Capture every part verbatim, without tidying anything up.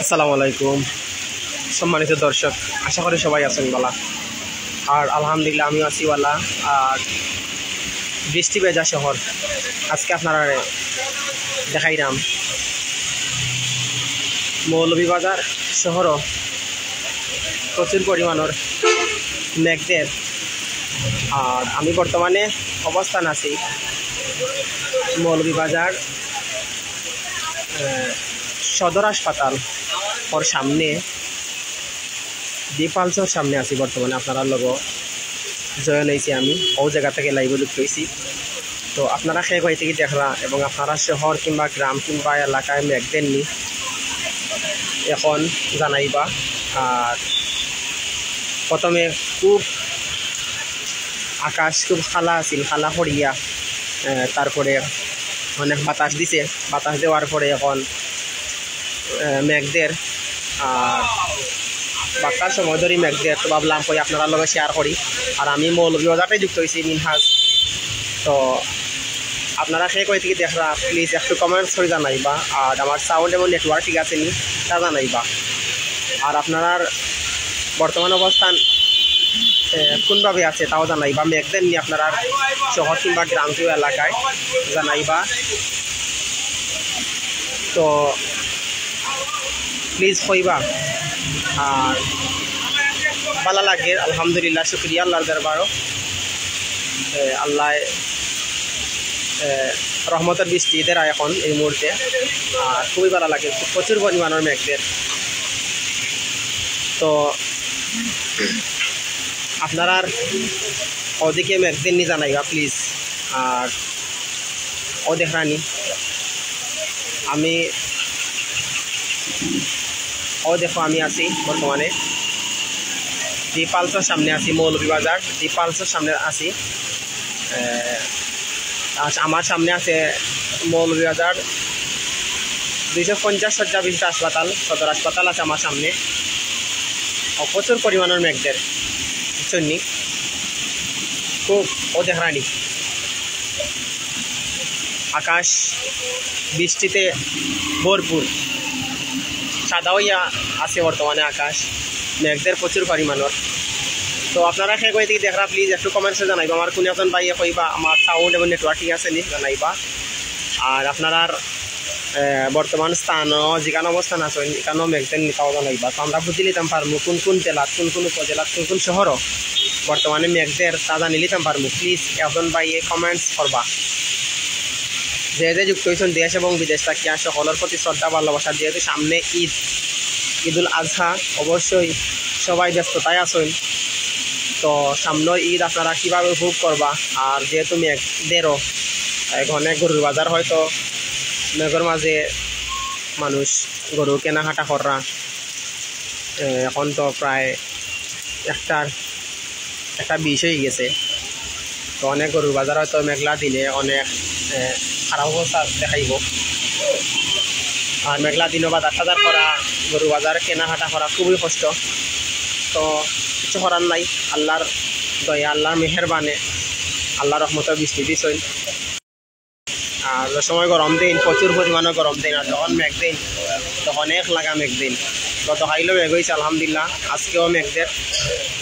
আসসালামু আলাইকুম সম্মানিত দর্শক, আশা করি সবাই আছেন ভালা। আর আলহামদুলিল্লাহ, আমিও আছি ভালা। আর বৃষ্টি ভেজা শহর, আজকে আপনারারে দেখাইরাম মৌলভীবাজার শহরও প্রচুর পরিমাণর মেঘদের। আর আমি বর্তমানে অবস্থান আছি মৌলভীবাজার, আহ, সদর হাসপাতাল ওর সামনে, ডিপালসর সামনে আছি বর্তমানে। আপনারার লগে জয়েন হইছি আমি, ও জায়গা থেকে লাইভে যুক্ত হইছি। তো আপনারা কে কই থেকে দেখরা এবং আপনারা শহর কিংবা গ্রাম কিংবা এলাকায় মেঘ দেননি, এখন জানাইবা। আর প্রথমে খুব আকাশ খুব কালা আছিল, কালা করিয়া, আহ, তারপরে অনেক বাতাস দিছে, বাতাস দেওয়ার পরে এখন, আহ, মেঘদের। আর বাক্কার সময় ধরি মেঘদের, তো ভাবলাম কই আপনারার লগে শেয়ার করি। আর আমি মৌলভীবাজারটাই যুক্ত হইছি, মিনহাজ। তো আপনারা কে কই থেকে দেখরা, প্লিজ একটু কমেন্টস করে জানাইবা। আর আমার সাউন্ড এবং নেটওয়ার্ক ঠিক আছে নি, তা জানাইবা। আর আপনারার বর্তমান অবস্থান, এ, কোনভাবে আছে, তাও জানাইবা। মেঘ দেননি আপনারার শহর কিংবা গ্রাম কিংবা এলাকায়, জানাইবা। তো প্লিজ কইবা। আর ভালা লাগে, আলহামদুলিল্লাহ, শুকরিয়া আল্লাহর দরবারও। এ, আল্লাহ, এ, রহমতের বৃষ্টি দেরা এখন এই মুহূর্তে। আর খুবই ভালা লাগে, প্রচুর পরিমাণর মেঘদের। তো আপনারার ওদিকে মেঘ দেননি জানাইবা প্লিজ। আর ও দেখরানি, আমি, ও দেখো, আমি আছি বর্তমানে ডিপালসর সামনে আছি, মৌলভীবাজার ডিপালসর সামনে আছি। আহ, আচ্ছা, আমার সামনে আছে মৌলভীবাজার দুইশো পঞ্চাশ শয্যা বিশিষ্ট হাসপাতাল, সদর হাসপাতাল আছে আমার সামনে। ও, প্রচুর পরিমাণর মেঘদের, বুঝছইন নি? খুব, ও দেখরানি, আকাশ বৃষ্টিতে ভরপুর, সাদা হইয়া আছে বর্তমানে আকাশ, মেঘদের প্রচুর পরিমাণর। তো আপনারা কে কই থেকে দেখরা, প্লিজ একটু কমেন্টসে জানাইবা। আমার কোনো একজন ভাইয়ে কইবা আমার সাউন্ড এবং নেটওয়ার্ক ঠিক আছে নি, জানাইবা। আর আপনারার, আহ, বর্তমান স্থান, যেখানে অবস্থান আছে, এখানেও মেঘদের নিতাও জানাইবা। তো আমরা বুঝি নিতাম পারমু কোন কোন জেলাত, কোন কোন উপজেলাত, কোন কোন শহরও বর্তমানে মেঘদের, তা জানি নিতাম পারমু। প্লিজ একজন ভাইয়ে কমেন্টস করবা। যে যে যুক্ত হইছেন দেশ এবং বিদেশ থাকিয়া, সকলের প্রতি শ্রদ্ধা ভালোবাসা। যেহেতু সামনে ঈদ, ঈদুল আজহা, অবশ্যই সবাই ব্যস্ততায় আছেন। তো সামনে ঈদ আপনারা কিভাবে উপভোগ করবা? আর যেহেতু মেঘদেরও, আহ, ঘনে গরুর বাজার, হয়তো মেঘর মাঝে মানুষ গরু কেনাকাটা কররা। এ, এখন তো প্রায় একটার, একটা বিশ হয়ে গেছে। তো অনেক গরুর বাজার হয়তো মেঘলা দিনে অনেক, এ, খারাপ অবস্থা দেখাইব। আর মেঘলা দিনও বাজার টাজার করা, গরুর বাজার কেনাকাটা করা খুবই কষ্ট। তো কিছু করার নাই, আল্লাহর দয়া, আল্লাহর মেহেরবানে, আল্লাহর রহমতে বৃষ্টি দিছইন। আর যে সময় গরম দিন, প্রচুর পরিমাণে গরম দিন, আর যখন মেঘ দিন, তখন এক লাগা মেঘ দিন। গত কাইলও মেঘ হইছে, আলহামদুলিল্লাহ, আজকেও মেঘ দের।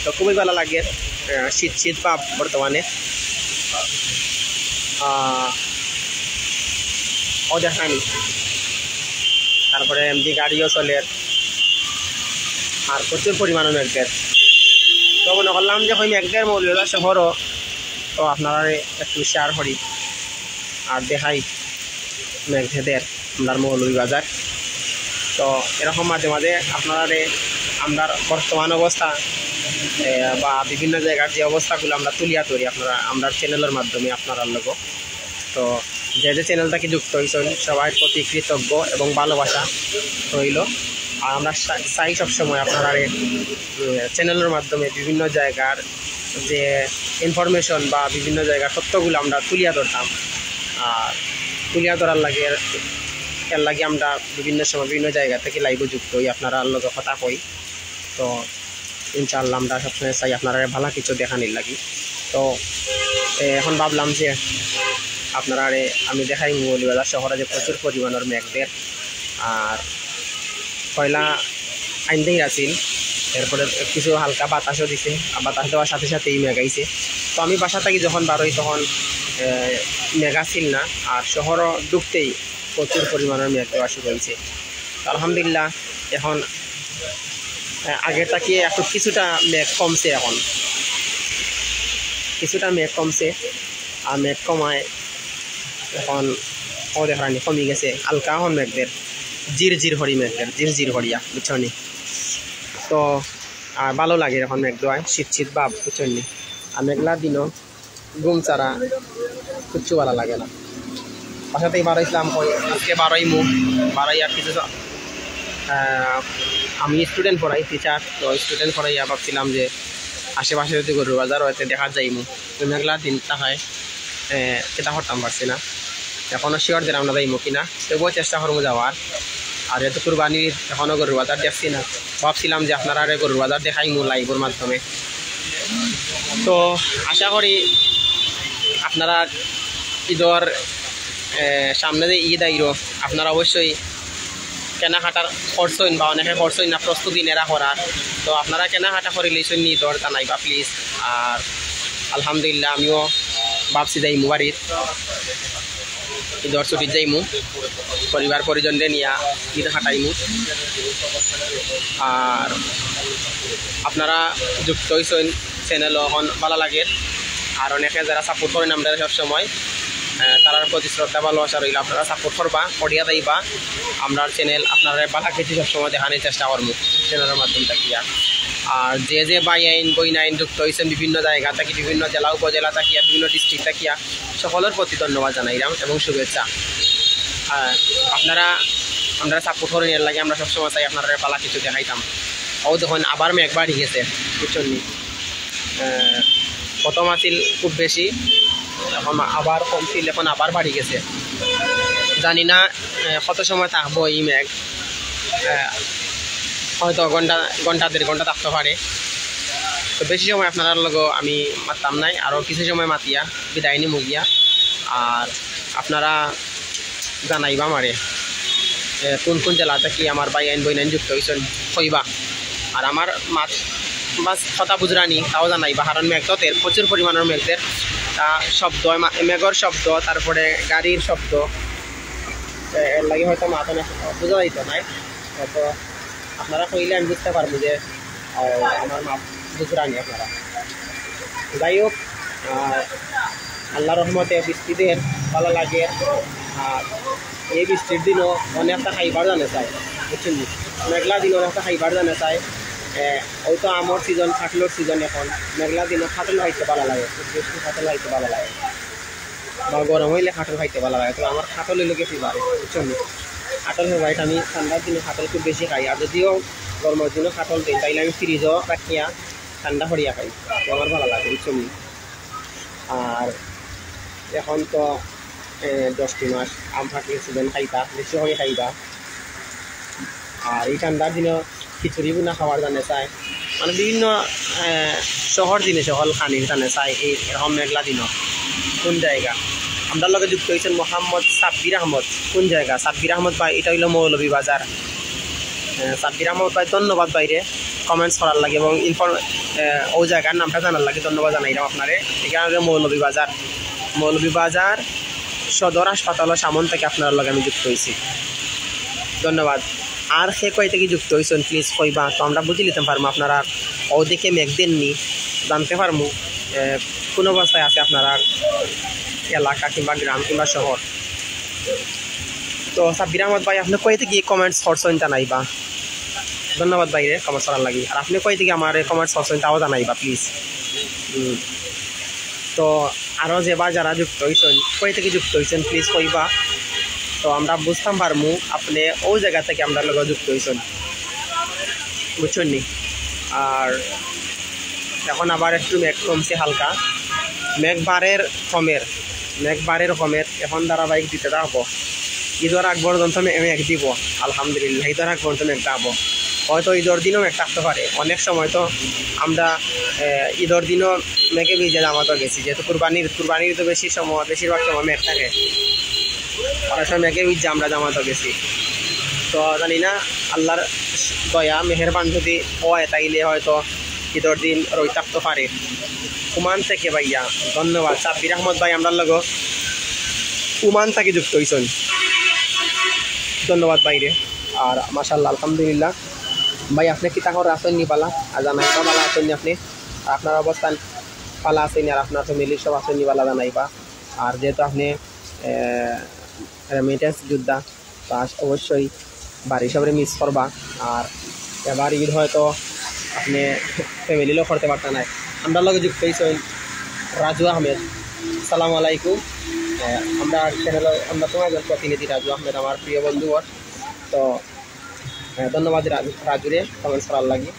তো খুবই ভালা লাগে, আহ, শীত শীত ভাব বর্তমানে। আহ, ও দেখরানি, তারপরে এমনি গাড়িও চলে, আর প্রচুর পরিমাণে মেঘ দের। তো মনে করলাম যে ওই মেঘ দের মৌলভীবাজার শহরও, তো আপনারা একটু শেয়ার করি আর দেখাই মেঘ দের আমরার মৌলভীবাজার। তো এরকম মাঝে মাঝে আপনারারে আমরার বর্তমান অবস্থা, এ, বা বিভিন্ন জায়গার যে অবস্থাগুলো আমরা তুলিয়া ধরি আপনারা আমরার চ্যানেলের মাধ্যমে আপনারার লগে। তো যে যে চ্যানেলটাকে যুক্ত হইছেন, সবার প্রতি কৃতজ্ঞ এবং ভালোবাসা রইল। আর আমরা চা-, চাই সবসময় আপনারারে, উম, চ্যানেলের মাধ্যমে বিভিন্ন জায়গার যে ইনফরমেশন বা বিভিন্ন জায়গার তথ্যগুলো আমরা তুলিয়া ধরতাম। আর তুলিয়া ধরার লাগে, এর লাগে আমরা বিভিন্ন সময় বিভিন্ন জায়গা থেকে লাইভে যুক্ত হই, আপনারার লগে কথা কই। তো ইনশাআল্লাহ আমরা সবসময় চাই আপনারারে ভালা কিছু দেখানির লাগি। তো, এ, এখন ভাবলাম যে আপনারারে আমি দেখাই মৌলভীবাজার শহরে যে প্রচুর পরিমাণের মেঘ দের। আর পয়লা আইন দেহির আছিল, এরপরে কিছু হালকা বাতাসও দিছে, আর বাতাস দেওয়ার সাথে সাথেই মেঘ আইছে। তো আমি বাসা থাকি যখন বারোই তখন, এ, মেঘ আছিল না, আর শহরও ঢুকতেই প্রচুর পরিমাণের মেঘ দেওয়া শুরু হয়েছে। তো আলহামদুলিল্লাহ, এখন, এ, আগের থাকি একটু কিছুটা মেঘ কমছে এখন, কিছুটা মেঘ কমছে। আর মেঘ কমায় এখন, ও দেখরানি কমি গেছে, হালকা এখন মেঘ দের, জির জির হরি মেঘ দের, জির জির হরিয়া, বুঝছো নি? তো আর ভালো লাগে এখন মেঘ দেওয়ায়, শীত শীত ভাব, বুঝছো নি? আর মেঘলা দিনও ঘুম ছাড়া কিচ্ছু ভালো লাগে না। বাসা থেকে বারোইছিলাম, কই আজকে বারোইমু, বারোই আর কিছু স-, আহ, আমি স্টুডেন্ট পড়াই, টিচার, তো স্টুডেন্ট পড়াইয়া ভাবছিলাম যে আশেপাশে যদি গরুর বাজার অয় তে দেখা যাইমু। তো মেঘলা দিন থাকায়, এ, কিতা করতাম পারছি না। এখনো শিওর দিলাম না যাইমু কিনা, তবুও চেষ্টা করমু যাওয়ার। আর যেহেতু কুরবানির এখনো গরুর বাজার দেখছি না, ভাবছিলাম যে আপনারারে গরুর বাজার দেখাইমু লাইভর মাধ্যমে। তো আশা করি আপনারা ঈদর, এ, সামনে যে ঈদ আইরো, আপনারা অবশ্যই কেনাকাটার করছইন বা অনেকে করছইন না, প্রস্তুতি নেরা করার। তো আপনারা কেনাকাটা করিলিছইন নি ঈদর জানাইবা প্লিজ। আর আলহামদুলিল্লাহ, আমিও ভাবছি যাইমু বাড়িত, ঈদর ছুটিত যাইমু, পরিবার পরিজনরে নিয়া ঈদ কাটাইমু। আর আপনারা যুক্ত হইছইন চ্যানেল অখন ভালা লাগে, আর অনেকে যারা সাপোর্ট করেন আমরা সবসময়, আহ, তারার প্রতি শ্রদ্ধা ভালোবাসা রইল। আপনারা সাপোর্ট করবা, করিয়া যাইবা, আমরার চ্যানেল আপনারা ভালা কিছু সবসময় দেখানোর চেষ্টা করমু চ্যানেলের মাধ্যম থাকিয়া। আর যে যে ভাই আইন বইন আইন যুক্ত হইছেন বিভিন্ন জায়গা থাকি, বিভিন্ন জেলা উপজেলা থাকিয়া, বিভিন্ন ডিস্ট্রিক্ট থাকিয়া, সকলের প্রতি ধন্যবাদ জানাইলাম এবং শুভেচ্ছা। আর আপনারা, আমরা সাপোর্ট করেন, এর লাগে আমরা সবসময় চাই আপনারা ভালা কিছু দেখাইতাম। ও দেখুন, আবার মেঘ বাড়ি গেছে, বুঝছেন নি? আহ, প্রথম আছিল খুব বেশি, এখন আবার কমছিল, এখন আবার বাড়ি গেছে। জানি না, আহ, কত সময় থাকবো এই মেঘ। আহ, হয়তো ঘন্টা, ঘন্টা দেড় ঘন্টা থাকতে পারে। তো বেশি সময় আপনারার লগে আমি মাততাম নায়, আরও কিছু সময় মাতিয়া বিদায় নিমু গিয়া। আর আপনারা জানাইবা আমারে, এ, কোন কোন জেলা থাকি আমার ভাই আইন বইন আইন যুক্ত হইছইন, কইবা। আর আমার মাত, বাস কথা বুঝরানি, তাও জানাইবা, কারণ মেঘ তো দের, প্রচুর পরিমাণের মেঘ দের। তা শব্দ, মা-, মেঘর শব্দ, তারপরে গাড়ির শব্দ, এ, এর লাগি হয়তো মাত অনেক বুঝা যাইতো নায়। হয়তো আপনারা কইলে আমি বুঝতে পারবো যে, আহ, আমার মাত বুঝরানি আপনারা। যাই হোক, আহ, আল্লাহর রহমতে বৃষ্টি দের ভালা লাগে। আর এই বৃষ্টির দিনও অনেকটা খাইবার জানে চায়, বুঝছেন নি? মেঘলা দিন অনেকটা খাইবার জানে চায়। এ, ওই তো আমর সিজন, কাঁঠালর সিজন এখন। মেঘলা দিনও কাঁঠাল খাইতে ভালা লাগে, খুব বেশি কাঁঠাল খাইতে ভালা লাগে। বা গরম হইলে কাঁঠাল খাইতে ভালা লাগে, তো আমার কাঁঠাল হইলো কি ফেভারিট, বুঝছেন নি? কাঁঠাল ফেভারিট, আমি ঠান্ডার দিনে কাঁঠাল খুব বেশি খাই। আর যদিও গরমের দিনও কাঁঠাল দেই, তাইলে আমি ফ্রিজও রাখিয়া ঠান্ডা করিয়া খাই, তো আমার ভালা লাগে, বুঝছেন নি? আর এখন তো, এ, জ্যৈষ্ঠ মাস, আম পাকলে সিজন খাইতা, বেশি করে খাইবা। আর এই ঠান্ডার দিনও খিচুড়ি ভুনা খাওয়ার জানে চায়, মানে বিভিন্ন, এ, শহর জিনিস হল খানির জানে চায় এই এরকম মেঘলা দিনও। কোন জায়গা? আমরার লগে যুক্ত হইছেন মোহাম্মদ সাব্বির আহমদ। কোন জায়গা? সাব্বির আহমদ ভাই, এটা হইলো মৌলভীবাজার। এ, সাব্বির আহমদ ভাই, ধন্যবাদ ভাইরে কমেন্টস করার লাগি এবং ইনফরম-, এ, ওই জায়গার নামটা জানার লাগি ধন্যবাদ জানাইলাম আপনারে। এখানে হইলো মৌলভীবাজার, মৌলভীবাজার সদর হাসপাতালর সামন থাকি আপনারার লগে আমি যুক্ত হইছি। ধন্যবাদ। আর কে কই থাকি যুক্ত হইছেন প্লিজ কইবা, তো আমরা বুঝি নিতাম পারমু আপনারা ওদিকে মেঘ দেননি, জানতে পারমু, এ, কোন অবস্থায় আছে আপনারার এলাকা কিংবা গ্রাম কিংবা শহর। তো সাব্বির আহমদ ভাই, আপনি কই থাকি কমেন্টস করছেন জানাইবা। ধন্যবাদ ভাইরে কমেন্টস করার লাগি। আর আপনি কই থাকি আমারে কমেন্টস করছেন তাও জানাইবা প্লিজ। তো আরও যে বা যারা যুক্ত হইছেন, কই থাকি যুক্ত হইছেন প্লিজ কইবা, তো আমরা বুঝতাম পারমু আপনি ওই জায়গা থাকি আমরার লগে যুক্ত হইছেন, বুঝছেন নি? আর এখন আবার একটু মেঘ কমছে হালকা, মেঘ বাড়ের কমের, মেঘ বাড়ের কমের, এখন ধারাবাহিক দিতে থাকবো। ঈদর আগ পর্যন্ত মে-, মেঘ দিব, আলহামদুলিল্লাহ, ঈদর আগ পর্যন্ত মেঘ থাকবো। হয়তো ঈদর দিনও মেঘ থাকতে পারে, অনেক সময় তো আমরা, এ, ঈদর দিনও মেঘে ভিজে জামাতও গেছি, যেহেতু কুরবানির, কুরবানির তো বেশি সময়, বেশিরভাগ সময় মেঘ থাকে, অনেক সময় মেঘে ভিজে আমরা জামাতও গেছি। তো জানি না, আল্লাহর দয়া মেহেরবান যদি হয়, তাইলে হয়তো ঈদর দিন রই থাকতে পারে। ওমান থেকে ভাইয়া, ধন্যবাদ। সাব্বির আহমদ ভাই, আমরার লগে ওমান থাকি যুক্ত হইছইন, ধন্যবাদ ভাইরে। আর মাশাআল্লাহ, আলহামদুলিল্লাহ। ভাই, আপনে কিতা খবর, আছইন নি বালা? আর জানাইবা বালা আছইন নি আপনে, আর আপনার অবস্থান বালা আছইন নি, আর আপনার ফ্যামিলির সব আছইন নি বালা জানাইবা। আর যেহেতু আপনে রেমিটেন্স যোদ্ধা, তো আস-, অবশ্যই বাড়ির সবরে মিস করবা। আর এবার ঈদ হয়তো আপনে ফ্যামিলি লগ করতে পারতা নায়। আমরার লগে যুক্ত হইছইন রাজু আহমেদ। আসসালামু আলাইকুম। আহ, আমরার চ্যানেল, আমরার তো একজন প্রতিনিধি রাজু আহমেদ, আমার প্রিয় বন্ধু ওর। তো আহ, ধন্যবাদ রাজু, রাজুরে কমেন্টস করার লাগি।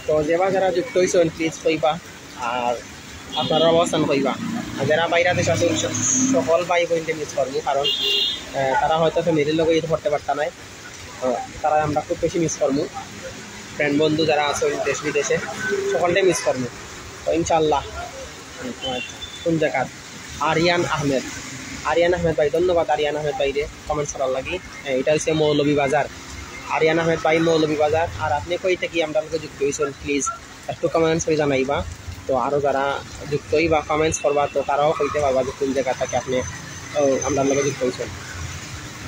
তো যেবা যারা যুক্ত হইছইন, প্লিজ কইবা, আর আপনার অবস্থান কইবা। আর যারা বাইরে দেশ আছইন, স-, সকল ভাই বোনরে মিস করমু, কারণ আহ, তারা হয়তো ফ্যামিলির লগে ঈদ করতে পারতা নায়। তো তারা আমরা খুব বেশি মিস করমু। ফ্রেন্ড বন্ধু যারা আছইন দেশ বিদেশে, সকলরে মিস করমু। তো ইনশাআল্লাহ। কোন জায়গাত? আরিয়ান আহমেদ। আরিয়ান আহমেদ ভাই, ধন্যবাদ আরিয়ান আহমেদ ভাইরে কমেন্টস করার লাগি। এ, এটা হইছে মৌলভীবাজার। আরিয়ান আহমেদ ভাই, মৌলভীবাজার। আর আপনে কই থাকি আমরার লগে যুক্ত হইছইন, প্লিজ একটু কমেন্টস করে জানাইবা। তো আরও যারা যুক্ত হইবা, কমেন্টস করবা, তো তারাও কইতে পারবা যে কোন জায়গা থাকি আপনে, ও, আমরার লগে যুক্ত হইছইন।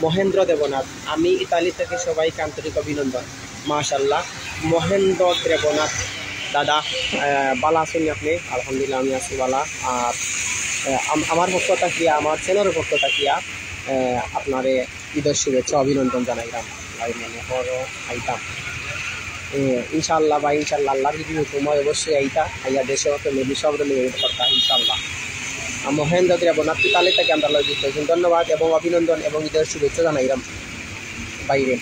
মহেন্দ্র দেবনাথ, আমি ইতালি থেকে সবাইকে আন্তরিক অভিনন্দন। মাশাআল্লাহ, মহেন্দ্র দেবনাথ দাদা, আহ, বালা আছইন নি আপনে? আলহামদুলিল্লাহ, আমি আছি বালা। আর আহ, আম-, আমার পক্ষ থাকিয়া, আমার চ্যানেলের পক্ষ থাকিয়া, আহ, আপনারে ঈদর শুভেচ্ছা অভিনন্দন জানাইলাম। ভাই, মনে করো আইতাম। এ, ইনশাআল্লাহ ভাই, ইনশাআল্লাহ, আল্লাহর যদি হুকুম হয়, অবশ্যই আইতা। আইয়া দেশে ফ্যামিলি সবরে লইয়া ঈদ করতা, ইনশাআল্লাহ। আর মহেন্দ্র দেবনাথ ইতালি থাকি আমরার লগে যুক্ত হইছইন। ধন্যবাদ এবং অভিনন্দন এবং ঈদর শুভেচ্ছা জানাইলাম ভাইরে।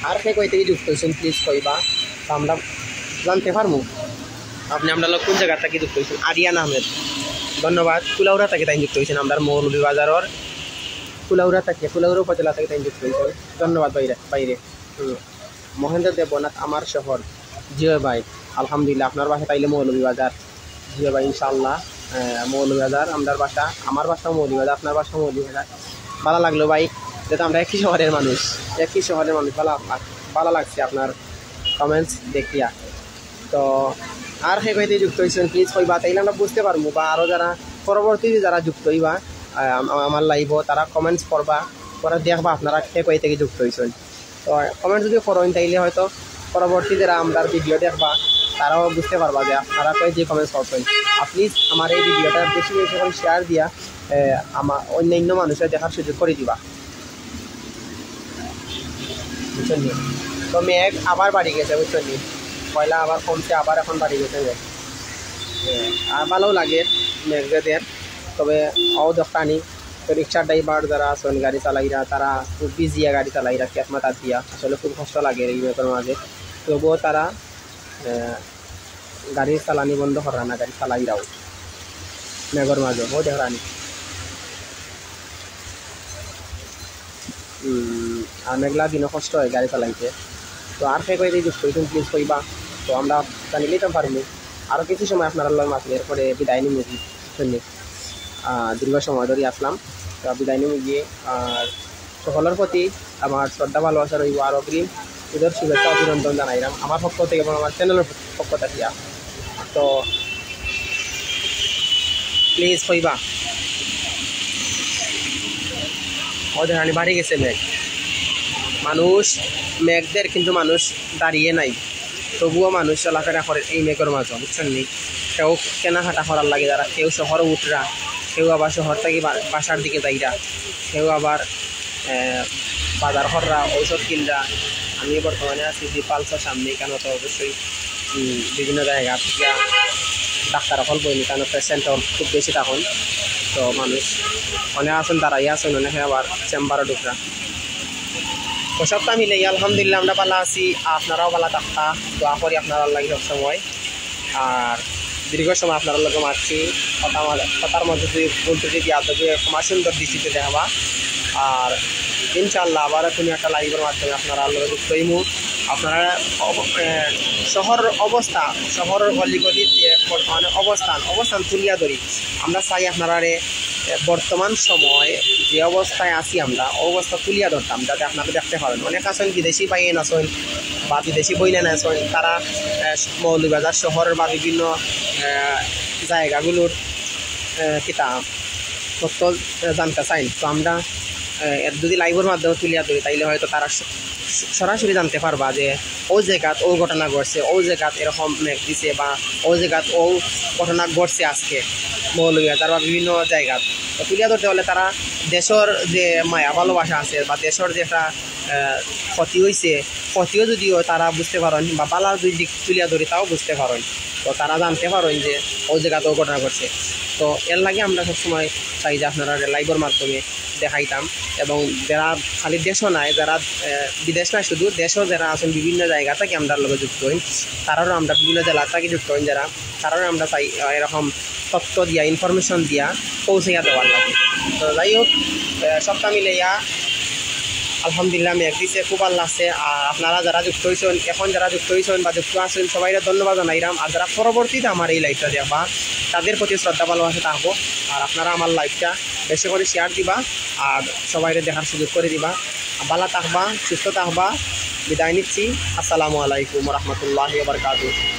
আর কে কই থাকি যুক্ত হইছইন, প্লিজ কইবা, তো আমরা জানতে পারমু আপনে আমরার লগে কোন জায়গা থাকি যুক্ত হইছইন। আরিয়ান আহমেদ, ধন্যবাদ। কুলাউড়া থাকি তাইন যুক্ত হইছইন, আমরার মৌলভীবাজারর কুলাউড়া থাকি, কুলাউড়া উপজেলা থাকি তাইন যুক্ত হইছইন। ধন্যবাদ ভাইরে, ভাইরে। হুম। মহেন্দ্র দেবনাথ, আমার শহর। জি ভাই, আলহামদুলিল্লাহ, আপনার বাসা তাইলে মৌলভীবাজার। জি ভাই, ইনশাআল্লাহ। আহ, মৌলভীবাজার আমরার বাসা, আমার বাসা মৌলভীবাজার, আপনার বাসা মৌলভীবাজার। বালা লাগলো ভাই, যেহেতু আমরা একই শহরের মানুষ, একই শহরের মানুষ, বালা, বালা লাগছে আপনার কমেন্টস দেখিয়া। তো আর কে কই থাকি যুক্ত হইছইন, প্লিজ কইবা, তাইলে আমরা বুঝতে পারমু, বা আরও যারা পরবর্তীতে যারা যুক্ত হইবা, আহ, আম-, আমার লাইভও, তারা কমেন্টস করবা, ওরা দেখবা আপনারা কে কই থাকি যুক্ত হইছইন। তো কমেন্ট যদি করইন, তাইলে হয়তো পরবর্তী যারা আমরার ভিডিও দেখবা, তারাও বুঝতে পারবা যে আপনারা কই থাকি কমেন্টস করছইন। আর প্লিজ আমার এই ভিডিওটা বেশি বেশি করে শেয়ার দিয়া, এ, আমা-, অন্যান্য মানুষরে দেখার সুযোগ করি দিবা, বুঝছইন নি? তো মেঘ আবার বাড়ি গেছে, বুঝছইন নি? পয়লা আবার কমছে, আবার এখন বাড়ি গেছে মেঘ। এ, আর ভালো লাগে মেঘ যে দের, তবে অউ দেখতানি তো রিক্সার ড্রাইভার যারা আছইন, গাড়ি চালাইরা, তারা খুব ভিজিয়া গাড়ি চালাইরা, খেত মাথাত দিয়া। আসলে খুব কষ্ট লাগে এই মেঘর মাঝে। তবুও তারা, আহ, গাড়ি চালানি বন্ধ কররা না, গাড়ি চালাইরাও মেঘর মাঝে। অউ দেখরানি। উম, আর মেঘলা দিনও কষ্ট হয় গাড়ি চালাইতে। তো আর কে কই থাকি যুক্ত হইছইন, প্লিজ কইবা, তো আমরা জানি লইতাম পারমু। আরও কিছু সময় আপনারার লগে মাতি, এরপরে বিদায় নিমু, বুঝছইন নি? আহ, দীর্ঘ সময় ধরি আসলাম, তো বিদায় নিমু গিয়া। আর সকলের প্রতি আমার শ্রদ্ধা ভালোবাসা রইবো, আর অগ্রিম ঈদর শুভেচ্ছা অভিনন্দন জানাইলাম আমার পক্ষ থাকি এবং আমার চ্যানেলের পক্ষ থাকিয়া। তো প্লিজ কইবা। অউ দেখরানি বাড়ি গেছে মেঘ। মানুষ মেঘ দের, কিন্তু মানুষ দাঁড়িয়ে নাই, তবুও মানুষ চলাফেরা করে এই মেঘর মাঝে, বুঝছইন নি? কেউ কেনাকাটা করার লাগি যারা, কেউ শহরো উঠরা, কেউ আবার শহর থাকি বা-, বাসার দিকে যাইরা, কেউ আবার, আহ, বাজার কররা, ঔষধ কিনরা। আমি বর্তমানে আছি ডিপালসর সামনে, এখানে তো অবশ্যই উম, বিভিন্ন জায়গা থাকি ডাক্তার অকল বইন, কারণ পেশেন্ট খুব বেশি তখন। তো মানুষ অনেক আছইন, দাঁড়াইয়া আছইন, অনেকে আবার চেম্বারো ঢুকরা। তো সবটা মিলে আলহামদুলিল্লাহ আমরা ভালা আছি, আপনারাও ভালা থাকতা, দোয়া করি আপনারার লাগি সবসময়। আর দীর্ঘ সময় আপনারার লগে মাতছি, কথা মা-, কথার মধ্যে যদি ভুল ত্রুটি দিয়া থাকি, ক্ষমা সুন্দর দৃষ্টিতে দেখবা। আর ইনশাআল্লাহ আবারও কোনো একটা লাইভের মাধ্যমে আপনারার লগে যুক্ত হইমু। আপনারা অব-, এ, শহর অবস্থা, শহরের অলিগলির যে বর্তমানে অবস্থান, অবস্থান তুলিয়া ধরি। আমরা চাই আপনারারে বর্তমান সময়ে যে অবস্থায় আছি আমরা, অউ অবস্থা তুলিয়া ধরতাম, যাতে আপনারা দেখতে পারেন। অনেক আছেন বিদেশি ভাইয়াইন আছেন বা বিদেশি বইনাইন আছেন, তারা, আহ, মৌলভীবাজার শহর বা বিভিন্ন, আহ, জায়গাগুলোর, আহ, কিতা তথ্য, আহ, জানতে চাইন। তো আমরা, আহ, এর যদি live-র মাধ্যমে তুলিয়া ধরি, তাইলে হয়তো তারা স-, স-, সরাসরি জানতে পারবা যে অউ জাগাত অউ ঘটনা ঘটছে, অউ জাগাত এরকম মেঘ দিছে বা অউ জাগাত অউ ঘটনা ঘটছে আজকে মৌলভীবাজার বা বিভিন্ন জাগাত। তো তুলিয়া ধরতে হলে তারা দেশর যে মায়া ভালোবাসা আছে বা দেশর যে একটা, আহ, ক্ষতি হইছে, ক্ষতিও যদিও তারা বুঝতে পারেন বা ভালা যদি দিক তুলিয়া ধরি তাও বুঝতে পারেন। তো তারা জানতে পারেন যে অউ জাগাত অউ ঘটনা ঘটছে। তো এর লাগি আমরা সবসময় চাই যে আপনারা live-র মাধ্যমে দেখাইতাম। এবং যারা খালি দেশও নাই, যারা, আহ, বিদেশ নাই, শুধু দেশও যারা আছেন, বিভিন্ন জায়গা থাকি আমরার লগে যুক্ত হইন, তারারও আমরা বিভিন্ন জেলা থাকি যুক্ত হইন, যারা তারারও আমরা চাই, আহ, এরকম তথ্য দিয়া, information দিয়া পৌঁছাইয়া দেওয়ার লাগি। তো যাই হোক, আহ, সবটা মিলাইয়া আলহামদুলিল্লাহ মেঘ দিছে, খুব ভালা লাগছে। আর আপনারা যারা যুক্ত হইছেন, এখন যারা যুক্ত হইছেন বা যুক্ত আছেন, সবাইরে ধন্যবাদ জানাইরাম। আর যারা পরবর্তীতে আমার এই live-টা দেখবা, তাদের প্রতি শ্রদ্ধা ভালোবাসা থাকবো। আর আপনারা আমার live-টা বেশি করে share দিবা আর সবাইরে দেখার সুযোগ করে দিবা। ভালা থাকবা, সুস্থ থাকবা। বিদায় নিচ্ছি। আসসালামু আলাইকুম ওয়া রাহমাতুল্লাহি ওয়া বারাকাতুহু।